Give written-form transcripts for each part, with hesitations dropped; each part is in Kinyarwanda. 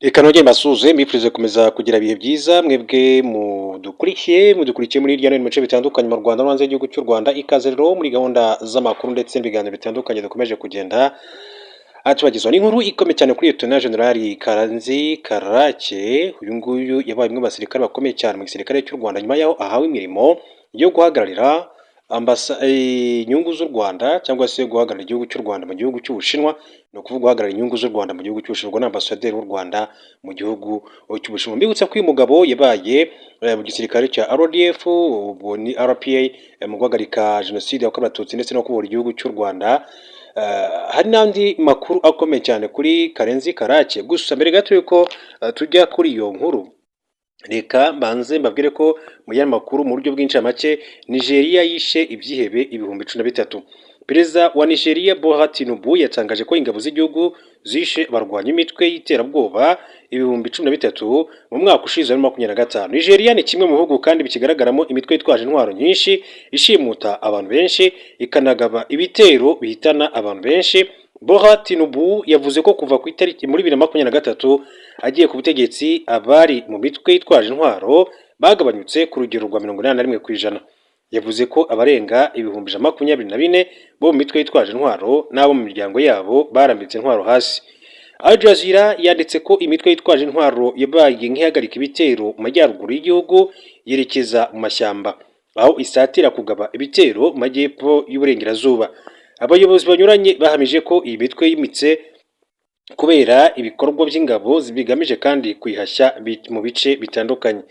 Reka nongere mbasuhuze, mbifurize gukomeza kugira ibihe byiza mwebwe mudukurikiye muri hirya no hino mu bice bitandukanye mu Rwanda no hanze y'igihugu cy'u Rwanda. Ikaze rero muri gahunda z'amakuru ndetse n'ibiganiro bitandukanye dukomeje kugenda tubagezaho. Ni inkuru ikomeye cyane kuri Lieutenant General Karenzi Karake. Uyu nguyu yabaye umwe mu basirikare bakomeye cyane mu gisirikare cy'u Rwanda, nyuma y'aho ahawe imirimo yo guhagararira inyungu z'u Rwanda, cyangwa se guhagararira igihugu cy'u Rwanda mu gihugu cy'Ubushinwa. Ni ukuvuga guhagararira inyungu z'u Rwanda mu gihugu cy'Ubushinwa, ni ambasaderi w'u Rwanda mu gihugu cy'Ubushinwa. Mbibutsa ko uyu mugabo yabaye mu gisirikare cya RDF, ubwo ni RPA, mu guhagarika Jenoside yakorewe Abatutsi ndetse no kubohora igihugu cy'u Rwanda. Hari n'andi makuru akomeye cyane kuri Karenzi Karake. Gusa mbere gato yuko tujya kuri iyo nkuru, reka mbanze mbabwire ko mu yandi makuru, mu buryo bw'incamake, Nigeria yishe ibyihebe 13,000. Perezida wa Nigeria, Bola Tinubu, yatangaje ko ingabo z'igihugu zishe abarwanya imitwe y'iterabwoba 13,000 mu mwaka ushize wa 2025. Nigeria ni kimwe mu bihugu kandi bikigaragaramo imitwe yitwaje intwaro nyinshi, ishimuta abantu benshi, ikanagaba ibitero bihitana abantu benshi. Bola Tinubu yavuze ko kuva ku itariki muri 2023 agiye ku butegetsi, abari mu mitwe yitwaje intwaro bagabanyutse ku rugero rwa 81%. Yavuze ko abarenga 124,000 bo mu mitwe yitwaje intwaro n'abo mu miryango yabo barambitse intwaro hasi. Al Jazeera yanditse ko imitwe yitwaje intwaro yabaye nk'ihagarika ibitero mu majyaruguru y'igihugu, yerekeza mu mashyamba, aho isatira kugaba ibitero mu majyepfo y'uburengerazuba. Abayobozi banyuranye bahamije ko iyi mitwe yimitse kubera ibikorwa by'ingabo bigamije kandi kuyihashya mu bice bitandukanye.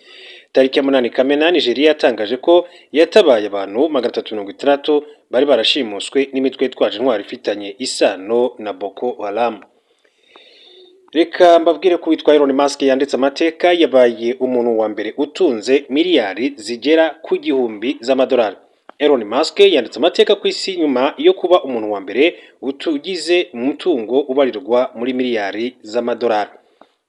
Tariki ya 8 Kamena, Nigeria yatangaje ko yatabaye abantu 360 bari barashimuswe n'imitwe yitwaje intwaro ifitanye isano na Boko Haram. Reka mbabwire ko witwa Elon Musk yanditse amateka, yabaye umuntu wa mbere utunze miliyari zigera ku 1000 z'amadolari. Elon Musk yanditse amateka ku isi nyuma yo kuba umuntu wa mbere utugize umutungo ubarirwa muri miliyari z'amadolari.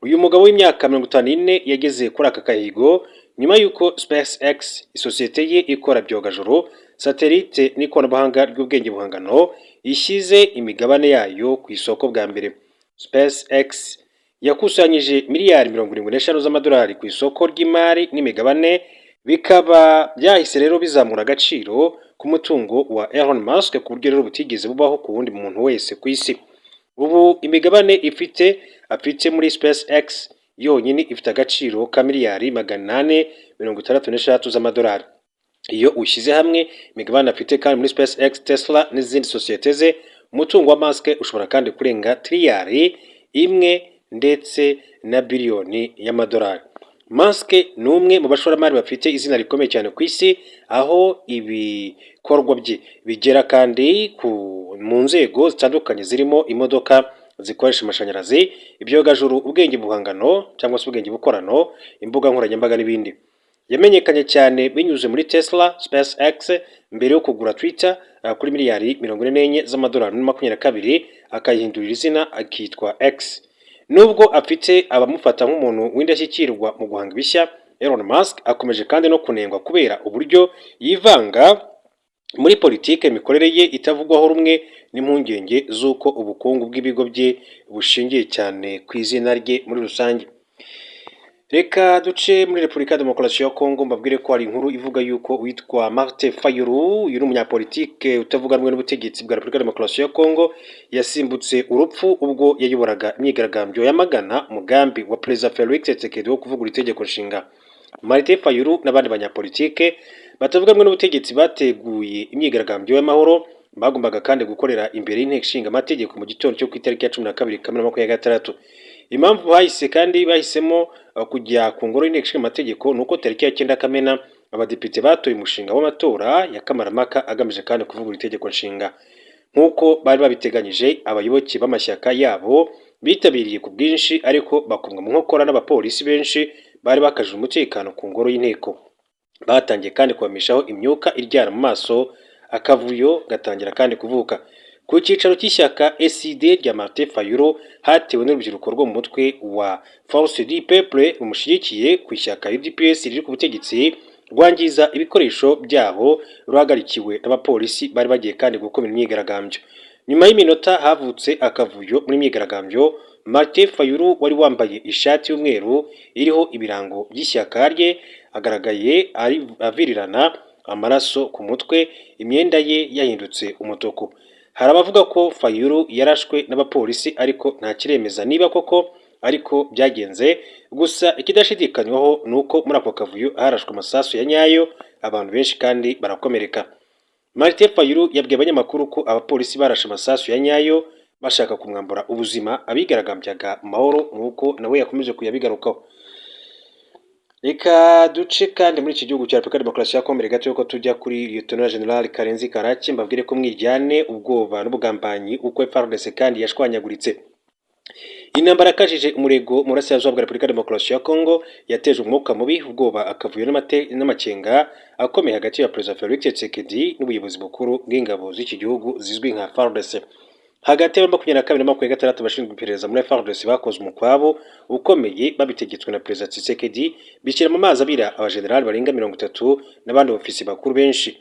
Uyu mugabo w'imyaka 54 yageze kuri aka kahigo nyuma y'uko SpaceX, isosiyete ye ikora ibyogajuru, satelite n'ikoranabuhanga ry'ubwenge buhangano, ishyize imigabane yayo ku isoko bwa mbere. SpaceX yakusanyije miliyari 75 z'amadolari ku isoko ry'imari n'imigabane, bikaba byahise rero bizamura agaciro k'umutungo wa Elon Musk ku buryo rero butigeze bubaho ku wundi muntu wese ku isi. Ubu imigabane afite muri SpaceX yonyine ifite agaciro ka miliyari 866 z'amadolari. Iyo ushyize hamwe imigabane afite kandi muri SpaceX, Tesla n'izindi sosiyete ze, umutungo wa Musk ushobora kandi kurenga tiriyari imwe ndetse na biliyoni y'amadolari. Musk ni umwe mu bashoramari bafite izina rikomeye cyane ku isi, aho ibikorwa bye bigera kandi mu nzego zitandukanye zirimo imodoka zikoresha amashanyarazi, ibyogajuru, ubwenge buhangano cyangwa se ubwenge bukorano, imbuga nkoranyambaga n'ibindi. Yamenyekanye cyane binyuze muri Tesla, SpaceX, mbere yo kugura Twitter kuri miliyari 44 z'amadolari muri 22, akayihindurira izina akitwa X. Nubwo afite abamufata nk'umuntu w'indashyikirwa mu guhanga ibishya, Elon Musk akomeje kandi no kunengwa kubera uburyo yivanga muri politike, imikorere ye itavugwaho rumwe n'impungenge z'uko ubukungu bw'ibigo bye bushingiye cyane ku izina rye muri rusange. Reka duce muri Repubulika ya Demokarasi ya Kongo, mbabwire ko hari inkuru ivuga yuko witwa Martin Fayulu, uyu ni umunyapolitike utavuga rumwe n'ubutegetsi bwa Repubulika ya Demokarasi ya Kongo, yasimbutse urupfu ubwo yayoboraga imyigaragambyo yamagana umugambi wa Perezida Felix Tshisekedi wo kuvugurura itegeko nshinga. Martin Fayulu n'abandi banyapolitike batavuga rumwe n'ubutegetsi bateguye imyigaragambyo y'amahoro bagombaga kandi gukorera imbere y'inteko ishinga amategeko mu gitondo cyo ku itariki ya 12 Kamena 2026. Impamvu bahise kandi bahisemo kujya ku ngoro y'inteko ishinga amategeko ni uko tariki ya 9 Kamena abadepite batoye umushinga w'amatora ya kamarampaka agamije kandi kuvugurura itegeko nshinga. Nk'uko bari babiteganyije, abayoboke b'amashyaka yabo bitabiriye ku bwinshi, ariko bakomwa mu nkokora n'abapolisi benshi bari bakajije umutekano ku ngoro y'inteko. Batangiye kandi kubamishaho imyuka iryana mu maso, akavuyo gatangira kandi kuvuka. Ku cyicaro cy'ishyaka ECIDE rya Martin Fayulu hatewe n'urubyiruko rwo mu mutwe wa Force du Peuple rumushyigikiye ku ishyaka UDPS riri ku butegetsi, rwangiza ibikoresho byaho ruhagarikiwe n'abapolisi bari bagiye kandi gukumira imyigaragambyo. Nyuma y'iminota havutse akavuyo muri myigaragambyo. Martin Fayulu wari wambaye ishati y'umweru iriho ibirango by'ishyaka rye agaragaye avirirana amaraso ku mutwe, imyenda ye yahindutse umutuku. Hari abavuga ko Fayulu yarashwe n'abapolisi, ariko nta kiremeza niba koko ariko byagenze. Gusa ikidashidikanywaho ni uko muri ako kavuyo harashwe amasasu ya nyayo, abantu benshi kandi barakomereka. Martin Fayulu yabwiye abanyamakuru ko abapolisi barashe amasasu ya nyayo bashaka kumwambura ubuzima abigaragambyaga mu mahoro, nk'uko nawe yakomeje kuyabigarukaho. Reka duce kandi muri iki gihugu cya Repubulika Demokarasi ya Kongo mbere gato yuko tujya kuri Lieutenant General Karenzi Karake, mbabwire ko mwiryane, ubwoba n'ubugambanyi, uko FARDC kandi yashwanyaguritse. Intambara yakajije umurego mu burasirazuba bwa Repubulika Demokarasi ya Kongo yateje umwuka mubi, ubwoba, akavuyo n'amakenga akomeye hagati ya Perezida Felix Tshisekedi n'ubuyobozi bukuru bw'ingabo z'iki gihugu zizwi nka FARDC. Hagati ya 22 na 26, abashinzwe iperereza muri FARDC bakoze umukwabo ukomeye babitegetswe na Perezida Tshisekedi, bishyira mu mazi abira abajenerali barenga 30 n'abandi ofisi bakuru benshi.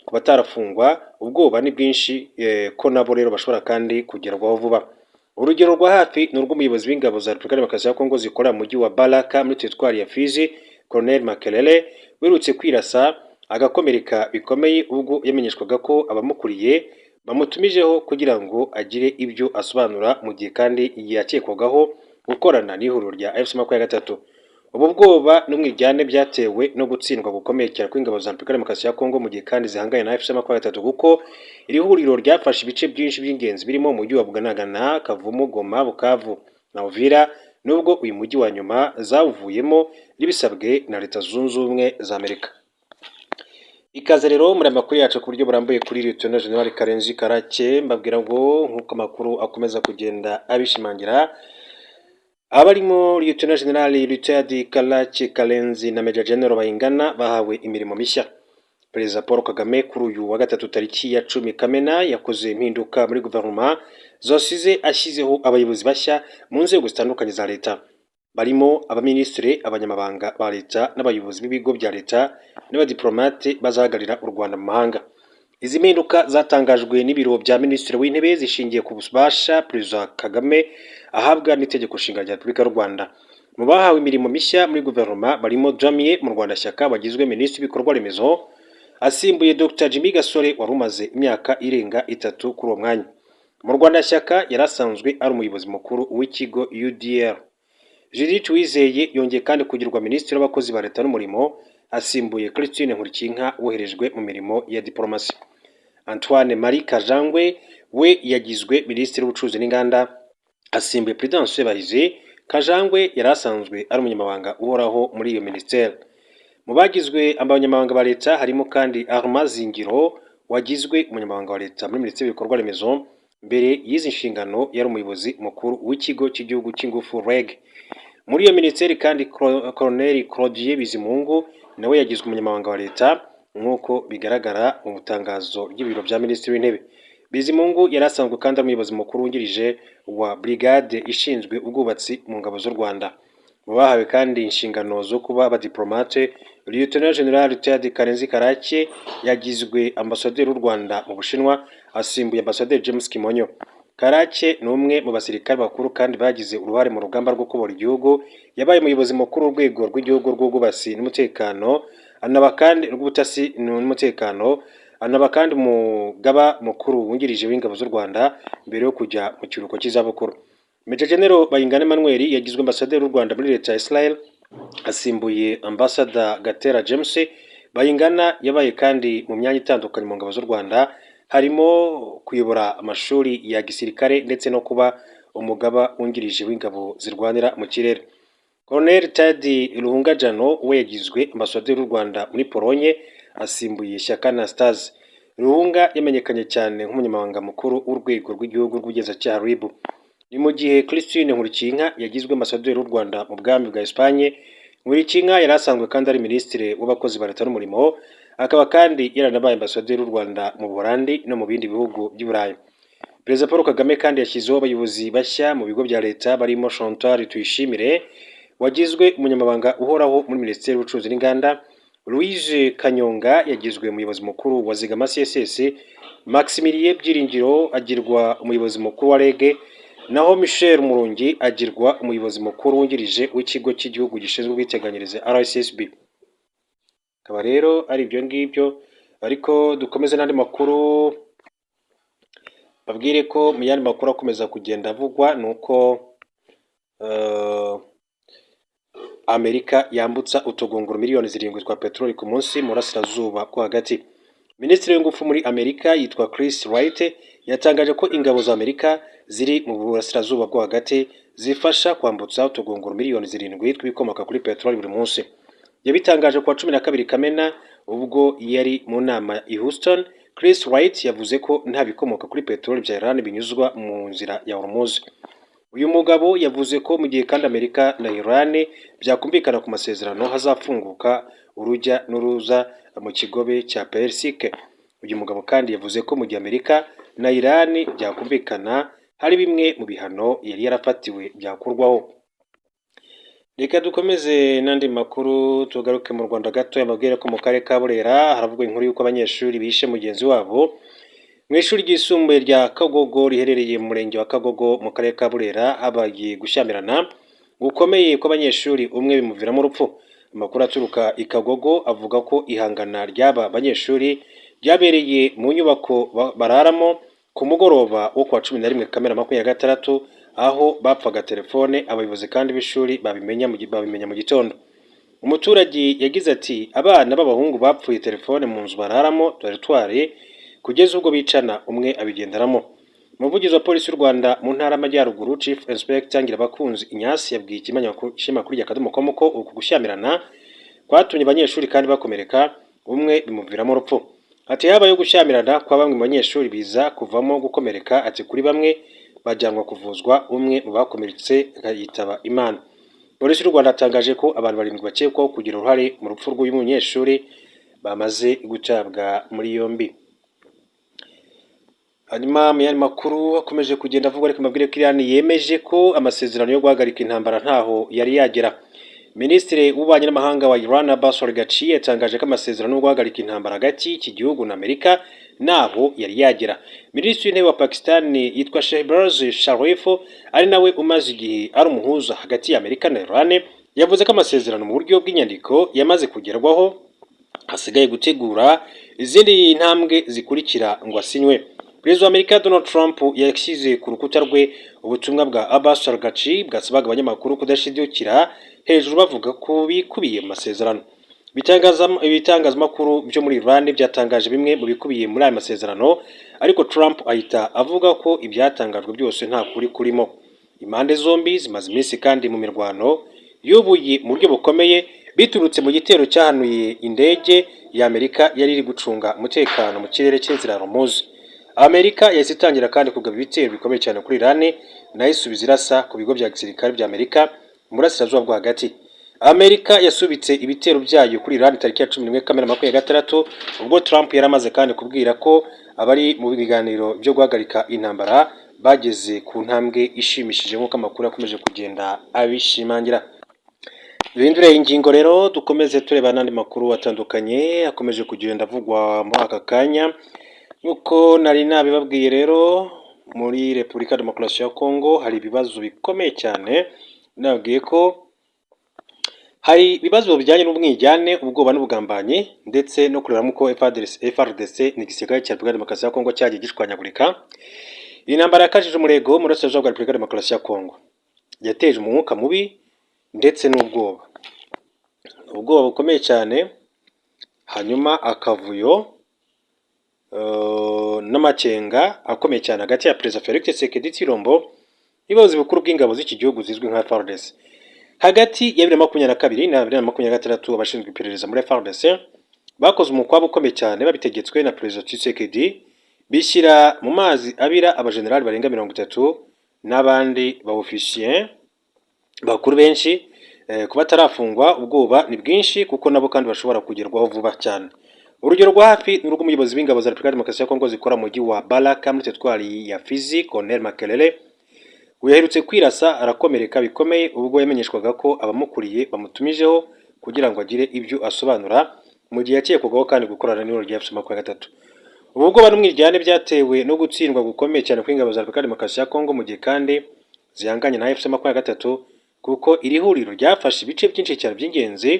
Ku batarafungwa, ubwoba ni bwinshi ko nabo rero bashobora kandi kugerwaho vuba. Urugero rwa hafi ni urw'umuyobozi w'ingabo za Repubulika Demokarasi ya Kongo zikorera mu mujyi wa Baraka muri teritwari ya Fizi, Colonel Makelele, werutse kwirasa agakomereka bikomeye ubwo yamenyeshwaga ko abamukuriye bamutumijeho kugira ngo agire ibyo asobanura, mu gihe kandi yakekwagaho gukorana n'ihuriro rya AFC 23. Ubu bwoba n'umwiryane byatewe no gutsindwa gukomeye cyane kw'ingabo za Repubulika Demokarasi ya Kongo mu gihe kandi zihanganye na AFC 23, kuko iri huriro ryafashe ibice byinshi by'ingenzi birimo umujyi wa Bunagana, Kavumu, Goma, Bukavu na Uvira, nubwo uyu mujyi wa nyuma zawuvuyemo ribisabwe na Leta Zunze Ubumwe za Amerika. Ikaze rero muri amakuru yacu ku buryo burambuye kuri Lieutenant General Karenzi Karake. Mbabwira ngo nk'uko amakuru akomeza kugenda abishimangira, abarimo Lieutenant General Richard Karake Karenzi na Major General Bayingana bahawe imirimo mishya. Perezida Paul Kagame kuri uyu wa gatatu tariki ya 10 Kamena yakoze impinduka muri guverinoma zasize ashyizeho abayobozi bashya mu nzego zitandukanye za leta, barimo abaminisitiri, abanyamabanga ba leta n'abayobozi b'ibigo bya leta n'abadiplomate bazahagararira u Rwanda mu mahanga. Izi mpinduka zatangajwe n'ibiro bya Minisitiri w'Intebe zishingiye ku bubasha Perezida Kagame ahabwa n'itegeko nshinga rya Repubulika y'u Rwanda. Mu bahawe imirimo mishya muri guverinoma barimo Damien Murwanashyaka wagizwe Minisitiri w'ibikorwa remezo, asimbuye Dr Jimmy Gasore wari umaze imyaka irenga 3 kuri uwo mwanya. Murwanashyaka yari asanzwe ari umuyobozi mukuru w'ikigo UDR. Judith Uwizeye yongeye kandi kugirwa Minisitiri w'abakozi ba leta n'umurimo, asimbuye Christine Nkulikinka woherejwe mu mirimo ya diplomasi. Antoine Marie Kajangwe we yagizwe Minisitiri w'ubucuruzi n'inganda, asimbuye Prudence Bahizi. Kajangwe yari asanzwe ari umunyamabanga uhoraho muri iyo minisiteri. Mu bagizwe abanyamabanga ba leta harimo kandi Armand Zingiro wagizwe umunyamabanga wa leta muri Minisiteri y'ibikorwa remezo. Mbere y'izi nshingano yari umuyobozi mukuru w'ikigo cy'igihugu cy'ingufu, REG. Muri iyo minisiteri kandi, Colonel Claudien Bizimungu nawe yagizwe umunyamabanga wa leta, nk'uko bigaragara mu itangazo ry'ibiro bya Minisitiri w'Intebe. Bizimungu yari asanzwe kandi ari umuyobozi mukuru wungirije wa brigade ishinzwe ubwubatsi mu ngabo z'u Rwanda. Mu bahawe kandi inshingano zo kuba abadiplomate, Lieutenant General Retired Karenzi Karake yagizwe ambasaderi w'u Rwanda mu Bushinwa, asimbuye Ambasaderi James Kimonyo. Karake ni umwe mu basirikare bakuru kandi bagize uruhare mu rugamba rwo kubohora igihugu. Yabaye umuyobozi mukuru w'urwego rw'igihugu rw'ubwubatsi n'umutekano, anaba kandi rw'ubutasi n'umutekano, anaba kandi umugaba mukuru wungirije w'ingabo z'u Rwanda mbere yo kujya mu kiruhuko cy'izabukuru. Major General Bayingana Emmanuel yagizwe ambasaderi w'u Rwanda muri leta ya Israel, asimbuye Ambassador Gatera James. Bayingana yabaye kandi mu myanya itandukanye mu ngabo z'u Rwanda, harimo kuyobora amashuri ya gisirikare ndetse no kuba umugaba wungirije w'ingabo zirwanira mu kirere. Colonel Tad Ruhunga we yagizwe ambasaderi w'u Rwanda muri Polonye, asimbuye Shyaka Anastase. Ruhunga yamenyekanye cyane nk'umunyamabanga mukuru w'urwego rw'igihugu rw'ubugenzacyaha, RIB. Ni mu gihe Christine Nkulikinka yagizwe ambasaderi w'u Rwanda mu bwami bwa Espagne. Nkulikinka yari asanzwe kandi ari Minisitiri w'abakozi ba leta n'umurimo, akaba kandi yaranabaye ambasaderi w'u Rwanda mu Buholandi no mu bindi bihugu by'i Burayi. Perezida Paul Kagame kandi yashyizeho abayobozi bashya mu bigo bya leta, barimo Chantal Tuyishimire wagizwe umunyamabanga uhoraho muri Minisiteri y'Ubucuruzi n'Inganda, Louise Kanyonga yagizwe umuyobozi mukuru wa Zigama CSS, Maximilien Byiringiro agirwa umuyobozi mukuru wa REG. Naho Michel Murungi agirwa umuyobozi mukuru wungirije w'ikigo cy'igihugu gishinzwe ubwiteganyirize, RSSB. Akaba rero ari ibyo ngibyo, ariko dukomeze n'andi makuru. Babwire ko mu yandi makuru akomeza kugenda avugwa ni uko Amerika yambutsa utugunguru miliyoni 7 twa peteroli ku munsi mu burasirazuba bwo hagati. Minisitiri w'ingufu muri Amerika yitwa Chris Wright yatangaje ko ingabo za Amerika ziri mu burasirazuba bwo hagati zifasha kwambutsa utugunguru miliyoni 7 tw'ibikomoka kuri peteroli buri munsi. Yabitangaje kuwa 12 Kamena ubwo yari mu nama i Houston. Chris Wright yavuze ko nta bikomoka kuri peteroli bya Iran binyuzwa mu nzira ya Hormuz. Uyu mugabo yavuze ko mu gihe kandi Amerika na Iran byakumvikana ku masezerano, hazafunguka urujya n'uruza mu kigobe cya Persike. Uyu mugabo kandi yavuze ko mu gihe Amerika na Iran byakumvikana, hari bimwe mu bihano yari yarafatiwe byakurwaho. Reka dukomeze n'andi makuru, tugaruke mu Rwanda gato, yababwira ko mu karere ka Burera haravugwa inkuru y'uko abanyeshuri bishe mugenzi wabo mu ishuri ryisumbuye rya Kagogo riherereye mu murenge wa Kagogo mu karere ka Burera. Habaye gushyamirana gukomeye kw'abanyeshuri, umwe bimuviramo urupfu. Amakuru aturuka i Kagogo avuga ko ihangana ry'aba banyeshuri ryabereye mu nyubako bararamo ku mugoroba wo kuwa 11 Kamena 26, aho bapfaga telefone. Abayobozi kandi b'ishuri babimenya mu gitondo. Umuturage yagize ati: "Abana b'abahungu bapfuye telefone mu nzu bararamo, dortoir, kugeza ubwo bicana, umwe abigenderamo." Umuvugizi wa Polisi y'u Rwanda mu ntara y'Amajyaruguru, Chief Inspector Ngirabakunzi Ignace, yabwiye ikinyamakuru rya Akadomo com ko uku gushyamirana kwatumye abanyeshuri kandi bakomereka, umwe bimuviramo urupfu. Ati: "Habayeho gushyamirana kwa bamwe mu banyeshuri biza kuvamo gukomereka." Ati: "Kuri bamwe bajyanwa kuvuzwa, umwe mu bakomeretse yitaba Imana." Polisi y'u Rwanda yatangaje ko abantu barindwi bakekwaho kugira uruhare mu rupfu rw'uyu munyeshuri bamaze gutabwa muri yombi. Hanyuma mu yandi makuru akomeje kugenda avugwa, ariko mbabwire ko Iran yemeje ko amasezerano yo guhagarika intambara ntaho yari yagera. Minisitiri w'ububanyi n'amahanga wa Iran, Abbas Araghchi, yatangaje ko amasezerano yo guhagarika intambara hagati y'iki gihugu na Amerika ntaho yari yagera. Minisitiri w'intebe wa Pakistan yitwa Shehbaz Sharif, ari nawe umaze igihe ari umuhuza hagati ya Amerika na Iran, yavuze ko amasezerano mu buryo bw'inyandiko yamaze kugerwaho, hasigaye gutegura izindi ntambwe zikurikira ngo asinywe. Perezida wa Amerika Donald Trump yashyize ku rukuta rwe ubutumwa bwa Abbas Araghchi bwasabaga abanyamakuru kudashidukira hejuru bavuga ko bikubiye mu masezerano. Ibitangazamakuru byo muri Iran byatangaje bimwe mu bikubiye muri aya masezerano, ariko Trump ahita avuga ko ibyatangajwe byose nta kuri kurimo. Impande zombi zimaze iminsi kandi mu mirwano yubuye mu buryo bukomeye, biturutse mu gitero cyahanuye indege ya Amerika yari iri gucunga umutekano mu kirere cy'inzira ya Hormuz. Amerika yahise itangira kandi kugaba ibitero bikomeye cyane kuri Iran, nayo isubiza irasa ku bigo bya gisirikare bya Amerika mu burasirazuba bwo hagati. Amerika yasubitse ibitero byayo kuri Iran tariki ya 11 Kamena 26, ubwo Trump yari amaze kandi kubwira ko abari mu biganiro byo guhagarika intambara bageze ku ntambwe ishimishije, nk'uko amakuru yakomeje kugenda abishimangira. Duhindure ingingo rero, dukomeze tureba n'andi makuru atandukanye akomeje kugenda avugwa muri aka kanya. Nk'uko nari nabibabwiye rero, muri Repubulika ya Demokarasi ya Kongo hari ibibazo bikomeye cyane. Nababwiye ko hari ibibazo bijyanye n'umwiryane, ubwoba n'ubugambanyi, ndetse no kureba uko FARDC, ni igisirikare cya Repubulika ya Demokarasi ya Kongo, cyagiye gishwanyagurika. Iyi ntambara yakajije umurego mu burasirazuba bwa Repubulika ya Demokarasi ya Kongo yateje umwuka mubi ndetse n'ubwoba, ubwoba bukomeye cyane, hanyuma akavuyo n'amakenga akomeye cyane hagati ya Perezida Felix Tshisekedi Tshilombo n'ubuyobozi bukuru bw'ingabo z'iki gihugu zizwi nka FARDC. Hagati ya 2022 na 2026, abashinzwe iperereza muri FARDC bakoze umukwabo ukomeye cyane babitegetswe na Perezida Tshisekedi, bishyira mu mazi abira abajenerali barenga 30 n'abandi ba ofisiye bakuru benshi. Kuba batarafungwa, ubwoba ni bwinshi kuko nabo kandi bashobora kugerwaho vuba cyane. Urugero rwa hafi ni urw'umuyobozi w'ingabo za Repubulika ya Demokarasi ya Kongo zikora mu mujyi wa Baraka muri teritwari ya Fizi, Colonel Makelele. Uyu yaherutse kwirasa arakomereka bikomeye ubwo yamenyeshwaga ko abamukuriye bamutumijeho kugira ngo agire ibyo asobanura, mu gihe yakekwagaho kandi gukorana n'ihuriro rya AFC 23. Ubu bwoba n'umwiryane byatewe no gutsindwa gukomeye cyane kw'ingabo za Repubulika ya Demokarasi ya Kongo, mu gihe kandi zihanganye na AFC 23, kuko iri huriro ryafashe ibice byinshi cyane by'ingenzi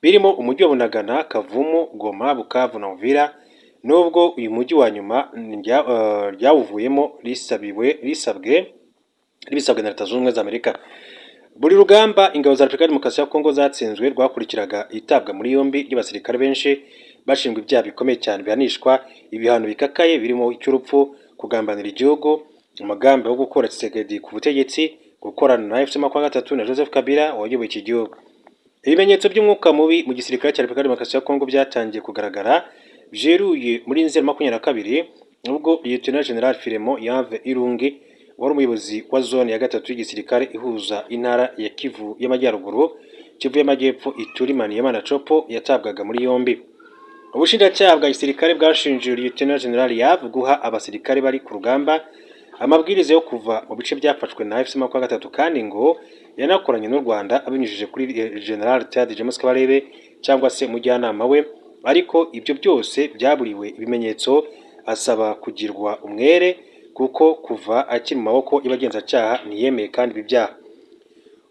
birimo umujyi wa Bunagana, Kavumu, Goma, Bukavu na Uvira, nubwo uyu mujyi wa nyuma ryawuvuyemo risabiwe risabwe ribisabwe na Leta Zunze Ubumwe za Amerika. Buri rugamba ingabo za Repubulika ya Demokarasi ya Kongo zatsinzwe rwakurikiraga itabwa muri yombi ry'abasirikare benshi bashinjwa ibyaha bikomeye cyane bihanishwa ibihano bikakaye, birimo icy'urupfu, kugambanira igihugu, umugambi wo gukura Tshisekedi ku butegetsi, gukorana na AFC 23 na Joseph Kabila wayoboye iki gihugu. Ibimenyetso by'umwuka mubi mu gisirikare cya Repubulika ya Demokarasi ya Kongo byatangiye kugaragara byeruye muri Nzeri 22, ubwo Lieutenant General Philemon Yave Irungi, wari umuyobozi wa zone ya gatatu y'igisirikare ihuza intara ya Kivu y'Amajyaruguru, Kivu y'Amajyepfo, Ituri, Maniema na Tshopo, yatabwaga muri yombi. Ubushinjacyaha bwa gisirikare bwashinje Lieutenant General Yave guha abasirikare bari ku rugamba amabwiriza yo kuva mu bice byafashwe na AFC 23, kandi ngo yanakoranye n'u Rwanda abinyujije kuri General Ted James Kabarebe cyangwa se umujyanama we, ariko ibyo byose byaburiwe ibimenyetso, asaba kugirwa umwere kuko kuva akiri mu maboko y'abagenzacyaha ntiyemeye kandi ibi byaha.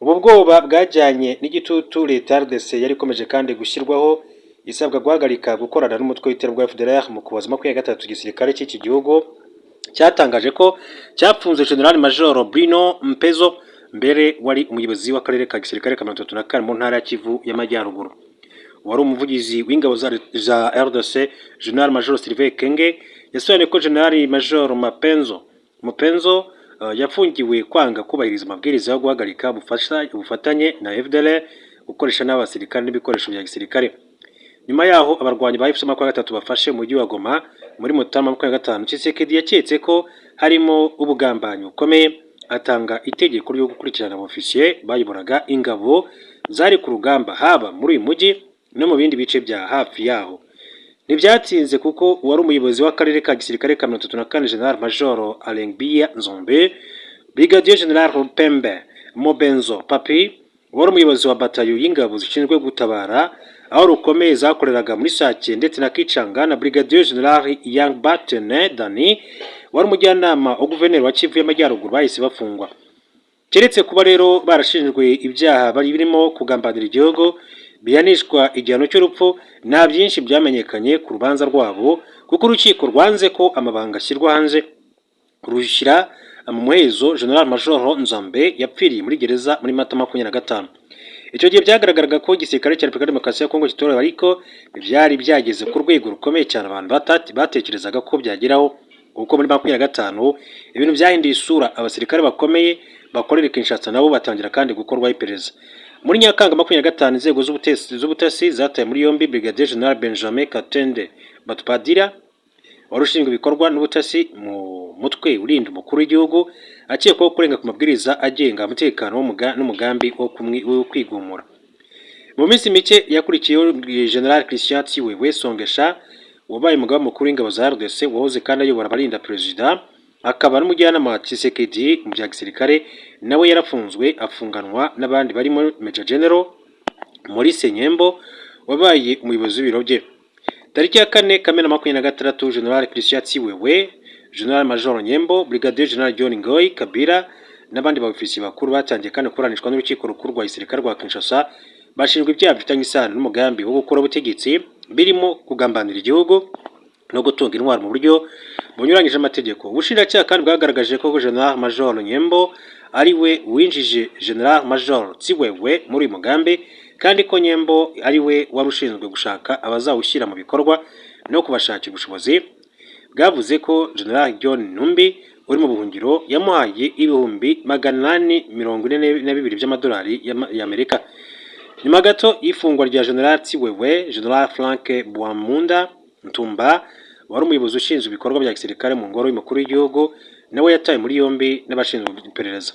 Ubu bwoba bwajyanye n'igitutu leta ya RDC yari ikomeje kandi gushyirwaho, isabwa guhagarika gukorana n'umutwe w'iterabwoba FDLR. Mu Kuboza 23, igisirikare cy'iki gihugu cyatangaje ko cyafunze General Major Bruno Mpezo, mbere wari umuyobozi w'akarere ka gisirikare ka 34 mu ntara ya Kivu y'Amajyaruguru. Wari umuvugizi w'ingabo za RDC, General Major Sylvain Ekenge, yasobanuye ko General Major Mapenzo Mupenzo yafungiwe kwanga kubahiriza amabwiriza yo guhagarika ubufatanye na FDLR, gukoresha n'abasirikare n'ibikoresho bya gisirikare. Nyuma yaho abarwanyi ba AFC 23 bafashe umujyi wa Goma muri Mutarama 25, Tshisekedi yaketse ko harimo ubugambanyi bukomeye, atanga itegeko ryo gukurikirana abofisiye bayoboraga ingabo zari ku rugamba, haba muri uyu mujyi no mu bindi bice bya hafi yaho. Ntibyatinze, kuko uwari umuyobozi w'akarere ka gisirikare ka 34, General Major Alengbia Nzombe, Brigadier General Rupembe Mobenzo Papi, wari umuyobozi wa batayo y'ingabo zishinzwe gutabara aho rukomeye zakoreraga muri Sake ndetse na Kicanga, na Brigadier General Yang Batene Dani, wari umujyanama wa guverineri wa Kivu y'Amajyaruguru, bahise bafungwa. Keretse kuba rero barashinjwe ibyaha bari birimo kugambanira igihugu bihanishwa igihano cy'urupfu, nta byinshi byamenyekanye ku rubanza rwabo, kuko urukiko rwanze ko amabanga ashyirwa hanze, rushyira mu muhezo. General Major Nzambe yapfiriye muri gereza muri Mata 25. Icyo gihe byagaragaraga ko igisirikare cya Repubulika ya Demokarasi ya Kongo kitorohewe, ariko byari byageze ku rwego rukomeye cyane abantu batekerezaga ko byageraho, kuko muri 25 ibintu byahinduye isura, abasirikare bakomeye bakorera Kinshasa nabo batangira kandi gukorwaho iperereza. Muri Nyakanga 25, inzego z'ubutasi zataye muri yombi Brigadier General Benjamin Katende Batupadira, wari ushinzwe ibikorwa n'ubutasi mu mutwe urinda umukuru w'igihugu, akekwaho kurenga ku mabwiriza agenga umutekano n'umugambi wo kwigumura. Mu minsi mike yakurikiyeho, General Christian Tshiwewe Songesha, wabaye umugaba mukuru w'ingabo za RDC, wahoze kandi ayobora abarinda perezida, akaba n'umujyanama wa Tshisekedi mu bya gisirikare, nawe yarafunzwe, afunganwa n'abandi barimo Major General Maurice Nyembo, wabaye umuyobozi w'ibiro bye. Tariki ya 4 Kamena 26, General Christian Tshiwewe, General Major Nyembo, Brigadier General John Ngoy Kabila n'abandi baofisiye bakuru batangiye kandi kuburanishwa n'urukiko rukuru rwa gisirikare rwa Kinshasa, bashinjwa ibyaha bifitanye isano n'umugambi wo gukora ubutegetsi, birimo kugambanira igihugu no gutunga intwaro mu buryo bunyuranyije amategeko. Ubushinjacyaha kandi bwagaragaje ko General Major Nyembo ari we winjije General Major Tshiwewe muri uyu mugambi, kandi ko Nyembo ari we wari ushinzwe gushaka abazawushyira mu bikorwa no kubashakira ubushobozi. Bwavuze ko General John Numbi, uri mu buhungiro, yamuhaye 842,000 by'amadolari y'Amerika. Nyuma gato y'ifungwa rya General Tshiwewe, General Frank Bwamunda Ntumba, wari umuyobozi ushinzwe ibikorwa bya gisirikare mu ngoro y'umukuru w'igihugu, nawe yatawe muri yombi n'abashinzwe iperereza.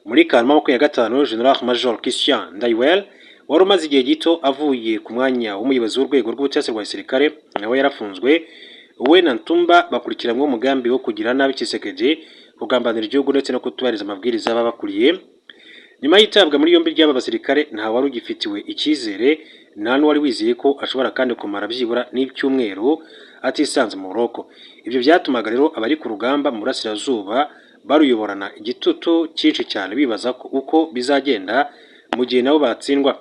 Muri Kanama 25, General Major Christian Ndaywel, wari umaze igihe gito avuye ku mwanya w'umuyobozi w'urwego rw'ubutasi rwa gisirikare, nawe yarafunzwe. We na Ntumba bakurikiranyweho umugambi wo kugira nabi Tshisekedi, kugambanira igihugu ndetse no kutubahiriza amabwiriza babakuriye. Nyuma y'itabwa muri yombi ry'aba basirikare, nta wari ugifitiwe icyizere, nta n'uwari wizeye ko ashobora kandi kumara byibura n'icyumweru atisanze mu buroko. Ibyo byatumaga rero abari ku rugamba mu burasirazuba baruyoborana igitutu cyinshi cyane, bibaza uko bizagenda mu gihe nabo batsindwa.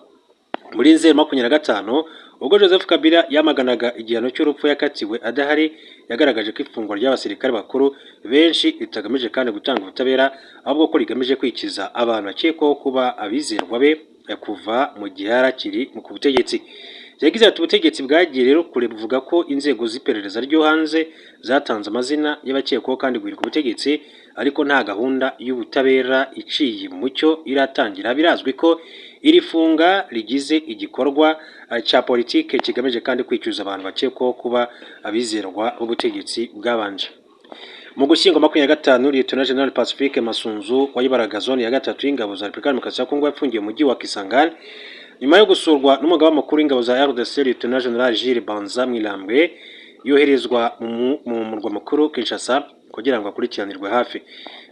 Muri Nzeri 25, ubwo Joseph Kabila yamaganaga igihano cy'urupfu yakatiwe adahari, yagaragaje ko ifungwa ry'abasirikare bakuru benshi ritagamije kandi gutanga ubutabera, ahubwo ko rigamije kwikiza abantu bakekwaho kuba abizerwa be kuva mu gihe yari akiri ku butegetsi. Yagize ati: "Ubutegetsi bwagiye rero kure buvuga ko inzego z'iperereza ryo hanze zatanze amazina y'abakekwaho kandi guhirika ubutegetsi, ariko nta gahunda y'ubutabera iciye mu mucyo iratangira. Birazwi ko iri funga rigize igikorwa cya politike kigamije kandi kwicuza abantu bakekwaho kuba abizerwa b'ubutegetsi bwabanje." Mu Gushyingo 25, Lieutenant General Pacifique Masunzu wayoboraga zone ya gatatu y'ingabo za Repubulika Demokarasi ya Kongo yafungiye mu mujyi wa Kisangani nyuma yo gusurwa n'umugaba mukuru w'ingabo za RDC, Lieutenant General Jules Banza Mwilambwe, yoherezwa mu murwa mukuru Kinshasa kugira ngo akurikiranirwe hafi.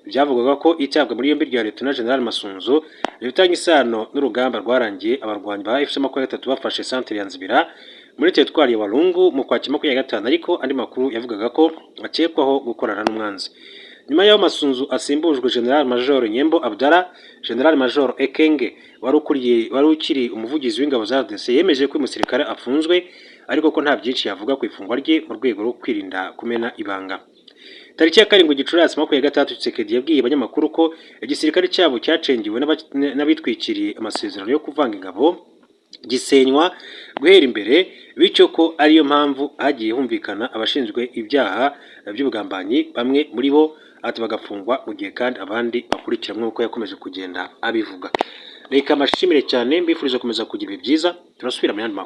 Byavugwaga ko itabwa muri yombi rya Lieutenant General Masunzu rifitanye isano n'urugamba rwarangiye abarwanyi ba AFC 23 bafashe centre ya Nzibira muri teritwari ya Walungu mu Kwakira 25, ariko andi makuru yavugaga ko akekwaho gukorana n'umwanzi. Nyuma y'aho Masunzu asimbujwe General Major Nyembo Abdallah, General Major Ekenge wari ukuriye wari ukiri umuvugizi w'ingabo za RDC yemeje ko uyu musirikare afunzwe, ariko ko nta byinshi yavuga ku ifungwa rye mu rwego rwo kwirinda kumena ibanga. Tariki ya 7 Gicurasi 26, Tshisekedi yabwiye abanyamakuru ko igisirikare cyabo cyacengewe n'abitwikiriye amasezerano yo kuvanga ingabo, gisenywa guhera imbere, bityo ko ariyo mpamvu hagiye humvikana abashinzwe ibyaha by'ubugambanyi, bamwe muri bo ati bagafungwa mu gihe kandi abandi bakurikiranwe, nk'uko yakomeje kugenda abivuga. Reka mbashimire cyane, mbifuriza gukomeza kugira ibihe byiza. Turasubira mu yandi makuru.